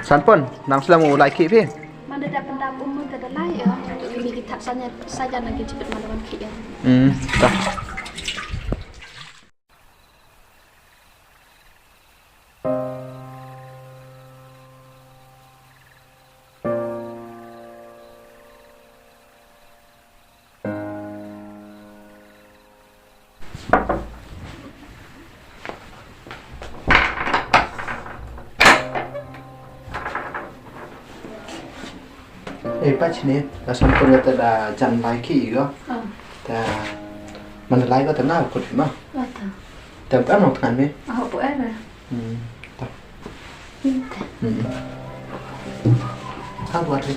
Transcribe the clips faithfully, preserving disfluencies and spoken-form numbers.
Sanpon, nang slem u lai khih phi? Man da dap pyndap um ka da lai ïa. Ini ki thap sanya saja nang ki jipit man da wan khih ïa. Hmm, ta. Eh, pat shane, la Sanpon te da jan lai khih ïa ko. Oh. Te man da lai ko te nga kut ma. Oh, ta. Te ka nong tngan me. Ah, bu era. Hmm. Ta. Inte. Hmm. Ha, buat ni.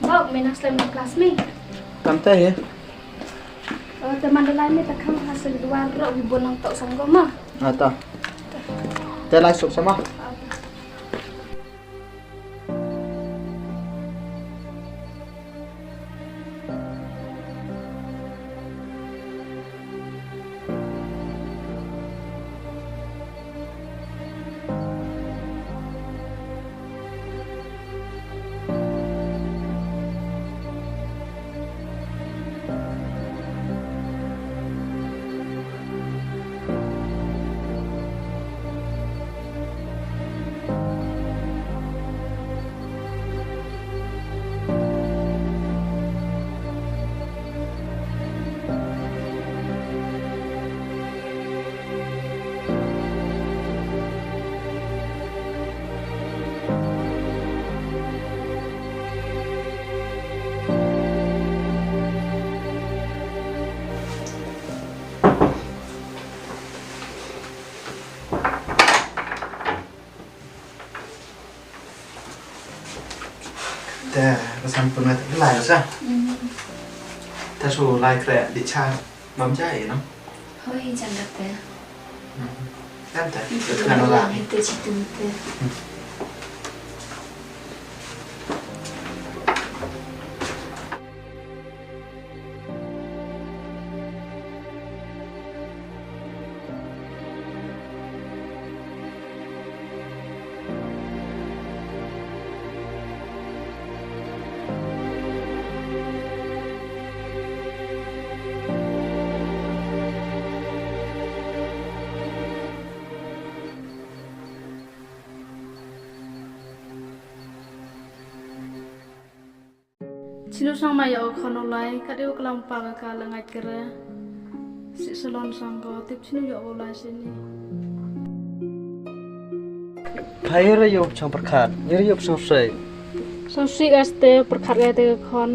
Bok, me nang slem na klas me. Kam te he. Oh, te man da lai me te khang ha sel duan ro bi bon nang tok song go ma. Ah, ta. Te lai suk sama. Ah, ta. Te, ka Sanpon te lai sa. Hmm. Te shu lai kre di cha mam ja i no. Hoi, jan da te. Hmm. Jan te. Itu te, itu te. Hmm. Chinu sang ma ïa u khon u lai, kat ïa u klam pa ka ka la ngait kre. Si salon sang ko, tip chinu ïa u lai sini. Pha ïa ra ïa u chang pyrkhat, ïa ra ïa u chang sei. Sang si ka ste pyrkhat ka te ka khon,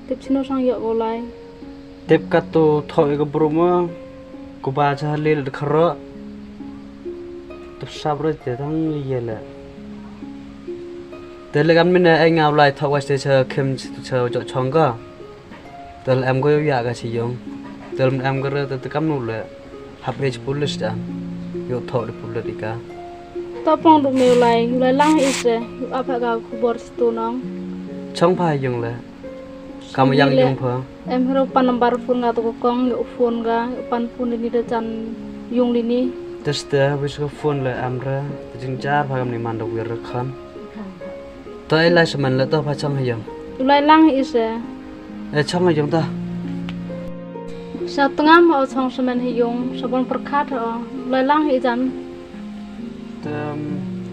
tip chinu sang ïa u lai. Tip kat tu thoh ïa ka bru ma, ku ba cha le de kharo. Tip sap re te tang ïa le. Te le kan mine ai nga u lai thoh wa ste cha khem cha jok chong ka. Te le em ko ïa ka chi yong. Te le em ka re te te kam nu le. Hap ej police dan. Ïoh thoh de police ika. To pong du me u lai, u lai lang i se, u ap ha ka khubor stu nong. Chong pha yung le. Kam yang le yung pha. Em hero pan number phone nga to ko kong, ïoh phone ga, ïoh pan phone ni de chan yung lini. Te ste, wis ko phone le am re, te jing jar pha kam ni man de wir khan. To ai lai semen le to pha chong ha yung. U lai lang i se. Eh, chong ha yung to. Sa tengam o chong semen ha yung, sa bon pyrkhat o. U lai lang i jan. Te,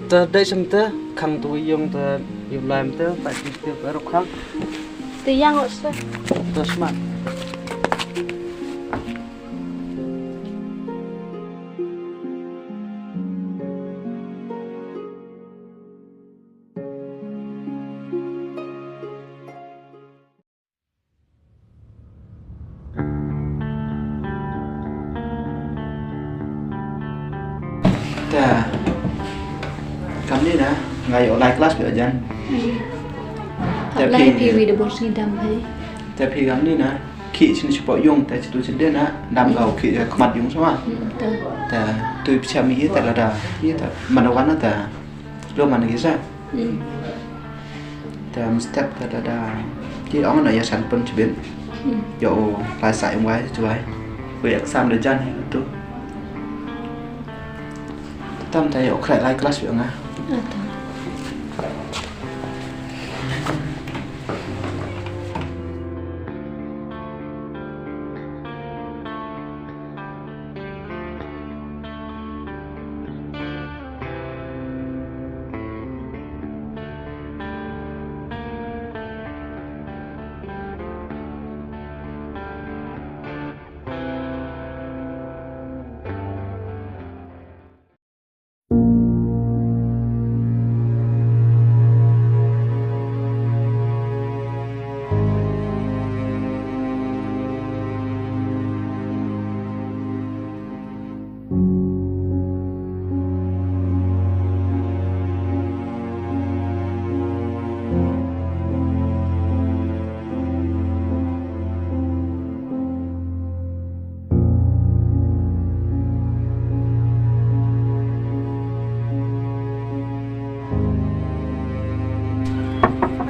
te dei sem te, khang tu yung te, Ïa lai mynta, pa ti ti pa rok khang. Te ïa ngot se. To smat. Ta. Kam ni na, nga ïoh lai klas phi jan. Hmm. Ta phi wi da bor sini dam hai. Ta phi kam ni na, ki sini sepo yung, ta situ sini na, dam kau ki khmat yung sama. Hmm, ta. Ta, tu phi siam hi ta lada, hi ta, mana wana ta. Lo man ki sa. Hmm. Ta mstep ta da da. Ki ong na ïa san pun chibin. Hmm. Ïa u lai sa ym wai chuai. Ku exam da jan hi tu. Tam ta ïa u krai lai klas ïa nga. Ah, ta.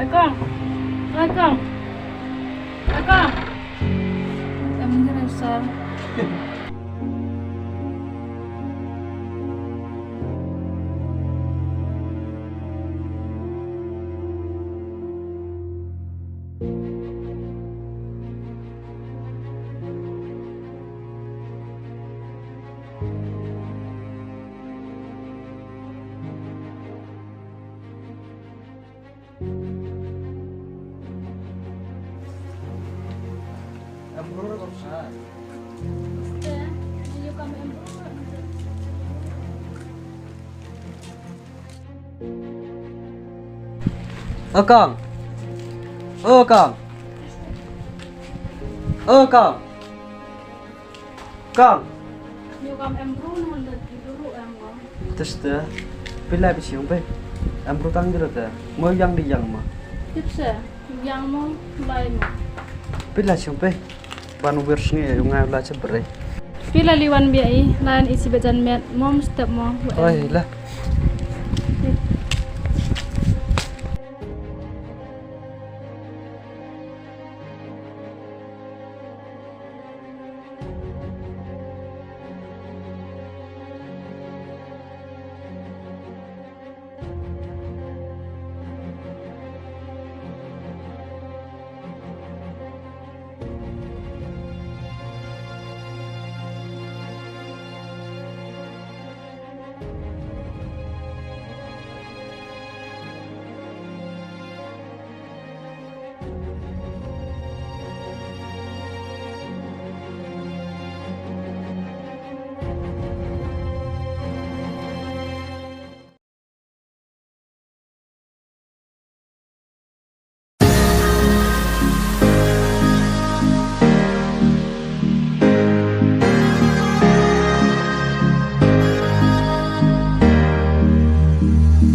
Akong. Akong. Akong. Em, ni kan sa. O kong. O kong. O kong. Kong. Tista. Phi la phi shu ïeng phi. Em bru tang jrut te. Mo ïang di ïang mo. Tip se. Ïang mo lai mo. Phi la shu ïeng phi. Ban wir sngi ïa nga la che bre. Phi la li wan bia i lan i si bejan met mom step mo. Oi la.